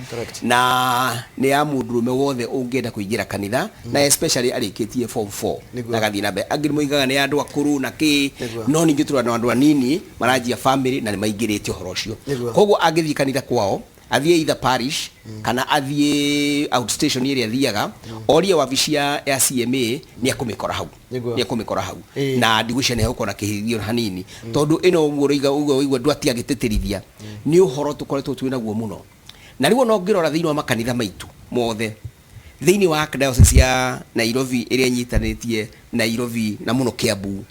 Na nĩ ya mũndũrũme wothe ũngĩenda kũingĩra kanitha, na especially arĩkĩtie form 4 na agathiĩ na mbere. Angĩ nĩ moigaga nĩ andũ akũrũ na kĩ, no ningĩ tũrona na andũ anini maranjia family na nĩ maingĩrĩte ũhoro ũcio. Koguo angĩthiĩ kanitha kwao, athiĩ either parish kana athiĩ outstation ĩrĩa athiaga, orie wabici ya CMA, nĩ ekũmĩkora hau. Nĩ ekũmĩkora hau. Na ndigwĩciria nĩ hegũkorwo na kĩhithio hanini, tondũ ĩno ũguo ũroiga ũguo ũigua ndwati agĩtĩtĩrithia nĩ ũhoro tũkoretwo twĩ naguo mũno. Na rĩu ona ũngĩrora thĩinĩ wa makanitha maitũ mothe thĩinĩ wa Archdiocese ya Nairobi ĩrĩa ĩnyitanĩtie Nairobi na mũno Kiambu,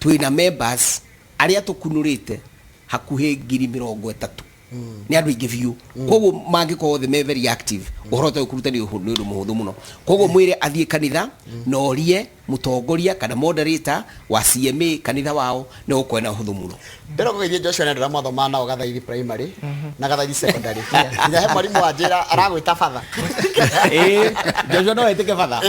twĩna members arĩa tũkunũrĩte. Hakuhĩ 30,000 nĩ andũ aingĩ biũ. Koguo mangĩkorwo othe me very active, ũhoro ũtarĩ kũruta nĩ ũndũ mũhũthũ mũno. Koguo mwĩre athiĩ kanitha na orie mũtongoria kana moderator wa CMA kanitha wao, nĩ gũkorwo na ũhũthũ mũno. Ndĩrona kũgeithia Joshua nĩ andũ arĩa mwathomaga nao Gathaithi primary na Gathaithi secondary. Nginya he mwarimũ wanjĩra aragwĩta batha. Ĩĩ, Joshua no etĩke batha.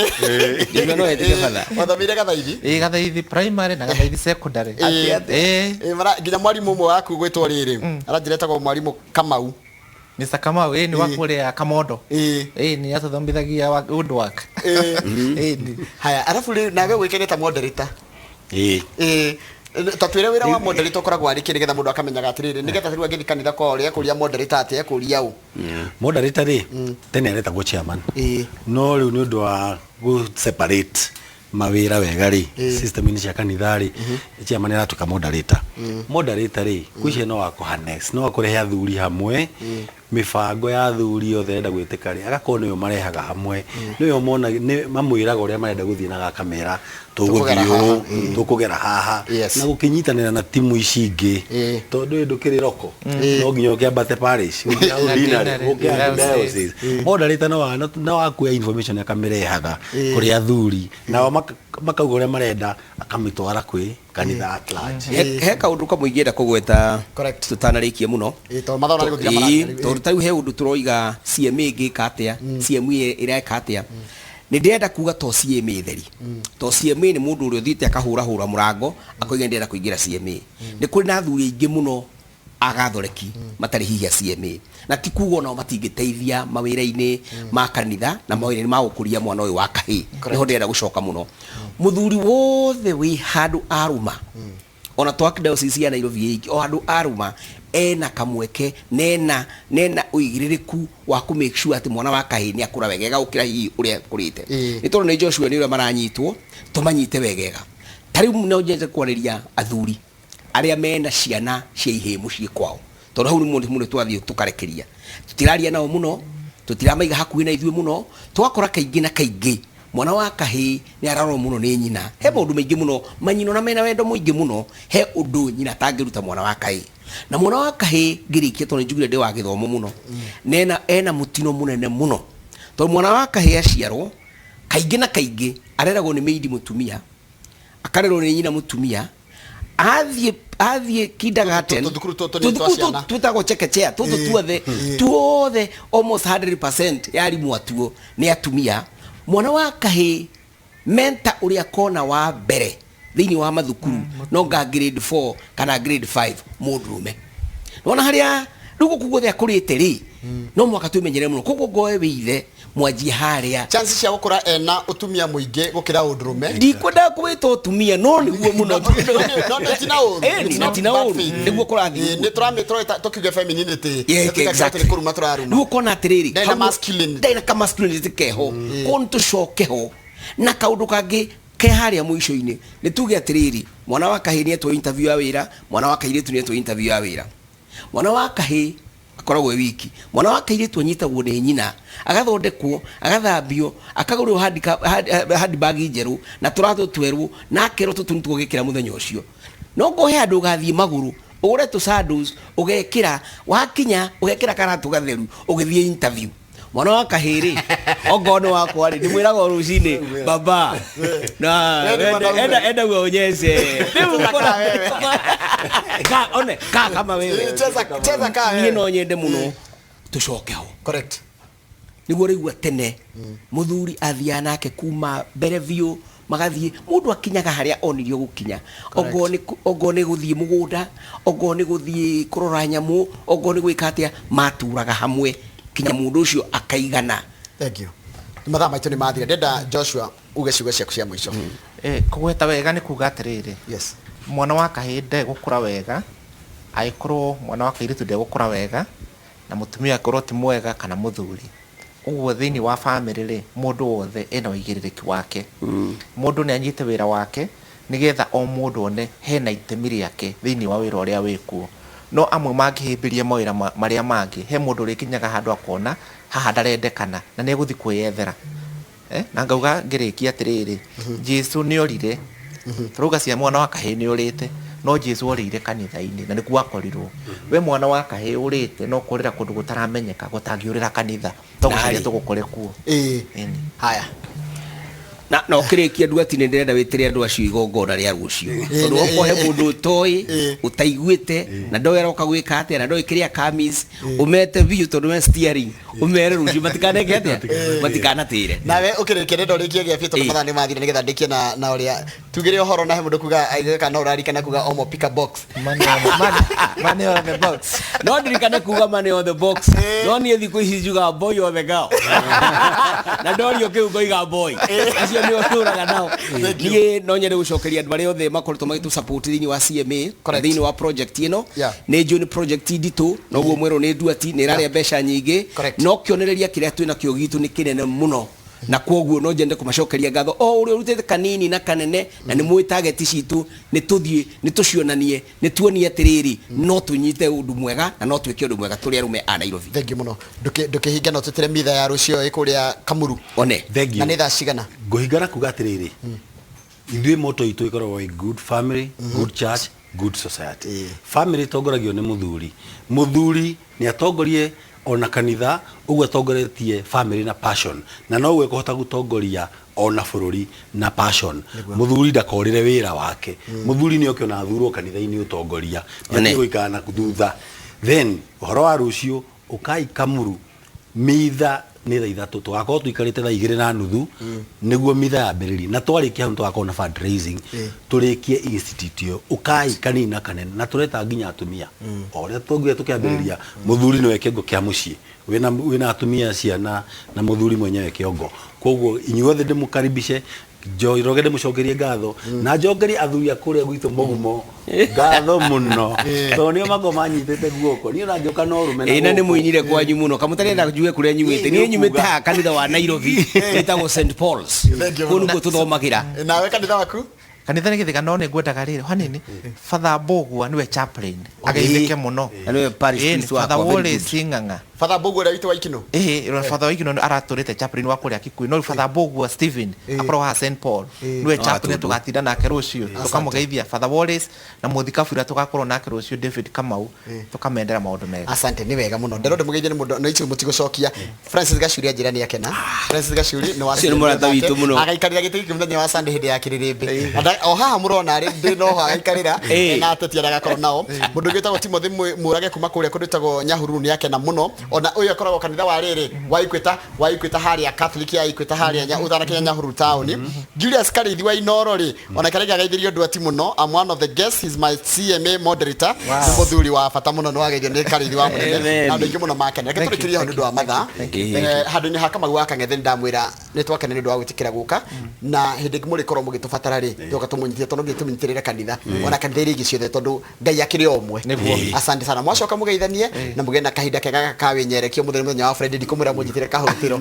Joshua no etĩke batha. Wathomeire Gathaithi? Ĩĩ, Gathaithi primary na Gathaithi secondary. Ĩĩ. Ĩĩ. Nginya mwarimũ ũmwe waku gwĩtwo rĩrĩ aranjĩra etagwo mwarimũ Kamau. Mr. Kamau, ĩĩ, nĩ wa kũrĩa Kamondo. Ĩĩ, nĩ atũthomithagia woodwork. Ĩĩ. Haya, arabu rĩu nawe ũĩkaine ta moderator. Ĩĩ. Ĩĩ, ta twĩre wĩra wa moderator ũkoragwo arĩ kĩ, nĩgetha mũndũ akamenyaga atĩrĩrĩ, nĩgetha rĩu angĩthiĩ kanitha kwao rĩ, ekũria moderator atĩa, ekũria ũ? Moderator rĩ, tene aretagwo chairman. No rĩu nĩ ũndũ wa gũ separate mawĩra wega rĩ, system-inĩ cia kanitha rĩ, chairman aratuĩka moderator. Moderator rĩ, ngwĩciria no wa kũ harness, no wa kũrehe athuri hamwe, mĩbango ya athuri yothe ĩrenda gwĩtĩka rĩ, agakorwo nĩwe marehaga hamwe, nĩwe mona, nĩ mamwĩraga ũrĩa marenda gũthiĩ na agakamera tũkũgera tũgũthiĩ haha, ũũ, tũkũgera haha, na gũkĩnyitanĩra na timu ici ingĩ, tondũ ĩ ndũkĩrĩ roko, no nginya ũkĩambate parish, ũke ordinary, ũke diocese. Moderator no wa no wa kuoya information akamĩrehaga kũrĩ athuri, nao makauga ũrĩa marenda, akamĩtwara kwĩ kanitha at large. He kaũndũ kamwe ingĩenda kũgweta tũtanarĩkia mũno. Ĩĩ, tondũ mathaa nĩ gũthira marathira rĩu. Tondũ ta rĩu he ũndũ tũroiga CMA ĩngĩka atĩa, CMA ĩreka atĩa. Nĩ ndĩrenda kuga to CMA theri, to CMA nĩ mũndũ ũrĩa ũthiĩte akahũrahũra mũrango akoiga ndĩrenda kũingĩra CMA. Nĩ kũrĩ na athuri aingĩ mũno agathoreki matarĩ hihi a CMA, na ti kuga onao matingĩteithia mawĩra-inĩ ma kanitha na mawĩra-inĩ ma gũkũria mwana ũyũ wa kahĩĩ. Nĩho ndĩrenda gũcoka mũno. Mũthuri wothe wĩ handũ arũma, ona to archdiocese ya Nairobi ĩngĩ, o handũ arũma ena kamweke nena nena ũigĩrĩrĩku wa kũ make sure atĩ mwana wa kahĩĩ nĩ akũra wegega gũkĩra hihi ũrĩa akũrĩte. Nĩ tondũ nĩ Joshua nĩ ũrĩa maranyitwo, tũmanyite wegega. Ta rĩu no nyende kwarĩria athuri arĩa mena ciana cia ihĩĩ mũciĩ kwao, tondũ hau nĩ mũno twathiĩ tũkarekeria, tũtiraria nao mũno, tũtiramaiga hakuhĩ na ithuĩ mũno, tũgakora kaingĩ na kaingĩ mwana wa kahĩĩ nĩ ararorwo mũno nĩ nyina. He maũndũ maingĩ mũno manyina ona mena wendo mũingĩ mũno, he ũndũ nyina atangĩruta mwana wa kahĩĩ. Na mwana wa kahĩĩ ngĩrĩkia, tondũ nĩ njugire ndĩ wa gĩthomo mũno, nena ena mũtino mũnene mũno, tondũ mwana wa kahĩĩ aciarwo kaingĩ na kaingĩ areragwo nĩ mĩindi mũtumia, akarerwo nĩ nyina mũtumia, athiĩ kindergarten, Tũthukuru tũtũ nĩ twa tũthukuru ciana. Twĩtagwo chekechea tũtũ tuothe tuothe, almost 100% ya arimũ atuo nĩ atumia. Mwana wa kahĩĩ mentor ũrĩa kona wa mbere thĩinĩ wa mathukuru no nga grade 4 kana grade 5 mũndũrũme. Nona harĩa rĩu gũkũ guothe akũrĩte rĩ, no mwaka twĩmenyerere mũno. Koguo ngoe wĩ ithe mwanjie harĩa. Chance cia gũkũra ena ũtumia mũingĩ gũkĩra ũndũrũme. Ndikwenda kwĩta ũtumia, no nĩguo mũno. No nĩ tina ũru. Ĩni, na tina ũru. Nĩguo kũrathiĩ ũguo. Nĩ tũramĩtũraita tũkiuge femininity. Yeah, Nĩ exactly. nĩ kũruma tũraruma. Rĩu ũkona atĩrĩrĩ, Ndarĩ na masculinity. Ndarĩ na ka masculinity keho. Koguo nĩ tũcoke ho. Na kaũndũ kangĩ ke harĩa mũico-inĩ, nĩ tuge atĩrĩrĩ, mwana wa kahĩĩ nĩ etwo interview ya wĩra, mwana wa kairĩtu nĩ etwo interview ya wĩra. Mwana wa kahĩĩ akoragwo e wiki, mwana wa kairĩtu anyitagwo nĩ nyina, agathondekwo, agathambio, akagũrĩrwo handbag njerũ na tũratũ twerũ, na akerwo tũtũ nĩtuo ũgekĩra mũthenya ũcio. No ngohe handũ ũgathiĩ magũrũ ũgũre tũ sandals ũgekĩra, wakinya ũgekĩra karatũ gatheru ũgĩthiĩ interview. Mwana wa kahĩĩ rĩ, ongorwo nĩ wakwa rĩ, ndĩmwĩraga o rũcinĩ, baba na We nĩ mwanaume. enda guo ũnyece. Rĩu Cheza kaa wewe. Ka one ka kama wewe. Cheza kaa Niĩ wewe. no nyende mũno tũcoke ho. Nĩguo rĩu tene mũthuri athiaga nake kuma mbere biũ, magathiĩ, mũndũ akinyaga harĩa onirio gũkinya, ongorwo nĩ gũthiĩ mũgũnda, ongorwo nĩ gũthiĩ kũrora nyamũ, ongorwo nĩ gwĩka atĩa, maturaga hamwe kinya mũndũ ũcio akaigana. Thank you. Mathaa maitũ nĩ mathira. Ndĩrenda Joshua uge ciugo ciaku cia mũico. Kũgweta wega nĩ kuga atĩrĩrĩ, mwana wa kahĩĩ ndegũkũra wega angĩkorwo mwana wa kairĩtu ndegũkũra wega, na mũtumia akorwo ti mwega kana mũthuri. Ũguo thĩinĩ wa famĩlĩ rĩ, mũndũ wothe ena ũigĩrĩrĩki wake. Mũndũ nĩ anyite wĩra wake nĩgetha o mũndũ one hena itemi rĩake thĩinĩ wa wĩra ũrĩa wĩkuo. No amwe mangĩhĩmbĩria mawĩra marĩa mangĩ, he mũndũ ũrĩkinyaga handũ akona haha ndarendekana na nĩ egũthiĩ kwĩyethera. Na ngauga ngĩrĩkia atĩrĩrĩ, Jesu nĩ orire, tũrauga cia mwana wa kahĩĩ nĩ orĩte, No Jesu orĩire kanitha-inĩ na nĩkuo akorirwo. We mwana wa kahĩĩ ũrĩte no kũrĩra kũndũ gũtaramenyeka gũtangĩũrĩra kanitha. To gũcaria Narĩ. tũgũkore kuo. Ĩĩ. Ĩni. Haya. Na na ũkĩrĩkia nduati nĩ ndĩrenda wĩtĩre andũ acio igongona rĩa rũciũ, tondũ okorwo he mũndũ ũtoĩ, ũtaiguĩte na ndoĩ aroka gwĩka atĩa na ndoĩ kĩrĩa kamis, ũmete biũ tondũ we steering, ũmere rũciũ matikaneke atĩa, matikanatĩre. Nawe ũkĩrĩkia ndenda ũrĩkie gĩa biũ tondũ mathaa nĩ mathira, nĩgetha ndĩkie na ũrĩa tugire ũhoro na he mũndũ kuga aigĩka no ũrarikana kuga omo pick a box. Money on the, money, money on the box. No ndirikane kuga money on the box, no niĩ thikũ ici njugaga boy on the girl, na ndorio kĩu ngoiga boy acio nĩo tũraga nao. Niĩ no nyende gũcokeria andũ arĩa othe makoretwo magĩtũ support thĩinĩ wa CMA, Correct. thĩinĩ wa project ĩno. Nĩ njũĩ nĩ project nditũ, noguo mwerwo nĩ nduati nĩ ĩrarĩa mbeca nyingĩ, Correct. no kĩonereria kĩrĩa twĩ nakĩo gitũ nĩ kĩnene mũno, na kwoguo no nyende kũmacokeria ngatho o ũrĩa ũrutĩte kanini na kanene, na nĩ mũĩ target citũ nĩ tũthiĩ nĩ tũcionanie, nĩ tuonie atĩrĩrĩ no tũnyite ũndũ mwega na no twĩke ũndũ mwega tũrĩ arũme a Nairobi. Thank you mũno. Ndũkĩhinga no tũtĩre mitha ya rũciũ ĩ kũrĩa Kamuru. One. Thank you. Na nĩ thaa cigana? Ngũhingana kuga atĩrĩrĩ, ithuĩ moto itũ ĩkoragwo ĩ good family, good church, good society. Family ĩtongoragio nĩ mũthuri. Mũthuri nĩ atongorie ona kanitha ũguo atongoretie family na passion, na noguo ekũhota gũtongoria ona bũrũri na passion. Mũthuri ndakorĩre wĩra wake. Mũthuri nĩ oke ona athurwo kanitha-inĩ ũtongoria, One. nĩ gũikara na thutha. Then ũhoro wa rũciũ ũkai Kamuru mitha nĩ thaa 3, tũgakorwo tũikarĩte thaa 2:30 nĩguo mitha yambĩrĩrie, na twarĩkia hau tũgakorwo na fundraising tũrĩkie institute ĩyo. Ũkai kanini na kanene, na tũreta nginya atumia o ũrĩa twaugire tũkĩambĩrĩria. Mũthuri nĩwe kĩongo kĩa mũciĩ, wĩna atumia, ciana, na mũthuri mwenyewe kĩongo. Koguo inyuothe ndĩmũkaribishe. Njoroge ndĩmũcokerie ngatho na njokerie athuri a kũrĩa gwitũ mũgumo ngatho mũno, tondũ nĩo makorwo manyitĩte guoko niĩ ona ngĩũka no rũme. Ĩ na nĩ gũkũ. Mũinire kwanyu mũno kamũtarenda njuge kũrĩa nyumĩte. Ĩ, Niĩ nĩ nyumĩte ũkuga. haha kanitha wa Nairobi wĩtagwo St Paul's. Thank you Kũu mũno. nĩkuo tũthomagĩra. Nawe kanitha waku? Kanitha nĩ Gĩthĩga, no nĩ ngwendaga rĩrĩ hanini, Father Mbũgua nĩwe chaplain, ageithĩke mũno. Na nĩwe parish Ĩĩ, priest Father wakwa, very Wallace Ng'ang'a. Father Mbũgua ũrĩa witũ wa Ikino? Ĩĩ, Father Waikino aratũrĩte chaplain wa kũrĩa Kikuyu, no rĩu Father Mbũgua Stephen akoragwo haha St Paul, nĩwe chaplain. Tũndũ. Tũgatinda nake rũciũ tũkamũgeithia Father Wallace na mũthikabu ũrĩa tũgakorwo nake rũciũ, David Kamau, tũkamendera maũndũ mega. Asante, nĩ wega mũno. Nderwo ndĩmũgeithie nĩ mũndũ no icio mũtigũcokia. Francis Gacuri anjĩra nĩ akena. Francis Gacuri nĩ wa Ũcio nĩ mũrata witũ mũno. Agaikarĩra gĩtĩ gĩkĩ mũthenya wa Sunday hĩndĩ ya kĩrĩrĩmbĩ. O haha mũrona arĩ ndĩ no ho agaikarĩra na ateti arĩa agakorwo nao. Mũndũ ũngĩ wĩtagwo Timothy Mũrage kuma kũrĩa kũndũ wĩtagwo Nyahururu nĩ akena mũno. Ona ũyũ akoragwo kanitha wa rĩrĩ wa Ikwĩta, wa Ikwĩta harĩa Catholic ya Ikwĩta harĩa ũtanakinya Nyahururu town. Julius Karithi wa Inoro rĩ ona karĩga agaithĩrio Nduati mũno. I'm one of the guests, he's my CMA moderator. Nĩ mũthuri wa bata mũno, nĩ wageithio nĩ Karithi wa mũnene. Amen. Na andũ aingĩ mũno makena. Reke tũrĩkĩrie hau nĩ ũndũ wa mathaa. Handũ-inĩ ha Kamau wa Kang'ethe nĩ ndamwĩra nĩ twakena nĩ ũndũ wa gwĩtĩkĩra gũka, na hĩndĩ ĩngĩ mũrĩkorwo mũgĩtũbatara rĩ tũgoka tũmũnyitire, tondũ nginya tũmũnyitĩrĩre kanitha ona kanitha iria ingĩ ciothe, tondũ Ngai akĩrĩ o ũmwe. Nĩguo. Asante sana, mwacoka mũgeithanie na mũgĩe na kahinda kega gaka ka wĩnyerekio mũthenya mũthenya wa Friday. Ndikũmwĩra mũnyitĩre kahũtĩro.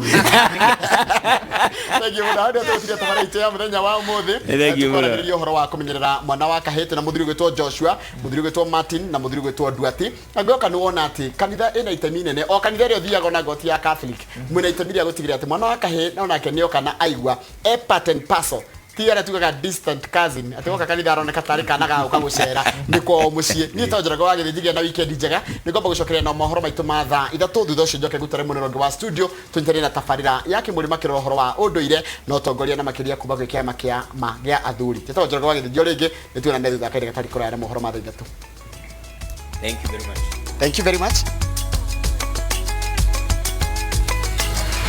Thank you mũno. Hau nĩho tũgũtiria tabarĩra itũ ya mũthenya wa ũmũthĩ. Thank you mũno. Tũkwarĩrĩria ũhoro wa kũmenyerera mwana wa kahĩĩ na mũthuri ũgwĩtwo Joshua, mũthuri ũgwĩtwo Martin na mũthuri ũgwĩtwo Nduati. Na ngĩoka nĩ wona atĩ kanitha ĩna itemi inene, o kanitha ĩrĩa ũthiaga ona ngoti ya Catholic, mwĩna itemi rĩa gũtigĩrĩra atĩ mwana wa kahĩĩ onake nĩoka na aigua e part and parcel, ti arĩa tugaga distant cousin atĩ woka kanitha aroneka tarĩ kana ga gũka gũcera, nĩ kwao mũciĩ. Niĩ to Njoroge wa Gĩthĩnji, gĩa na weekend njega. Nĩ ngomba gũcokeria na mohoro maitũ ma thaa 3. Thutha ũcio njoke ngũtware mũnene ũngĩ wa studio tũnyitanĩre na tabarĩra ya Kĩmũrĩ makĩrora ũhoro wa ũndũire na ũtongoria na makĩria kuma gwĩ kĩama kĩa ma gĩa athuri. Njĩtagwo Njoroge wa Gĩthĩnji, o rĩngĩ nĩ tuonane thutha wa kahinda gatarĩ kũraya na mohoro ma thaa 3. Thank you very much. Thank you very much.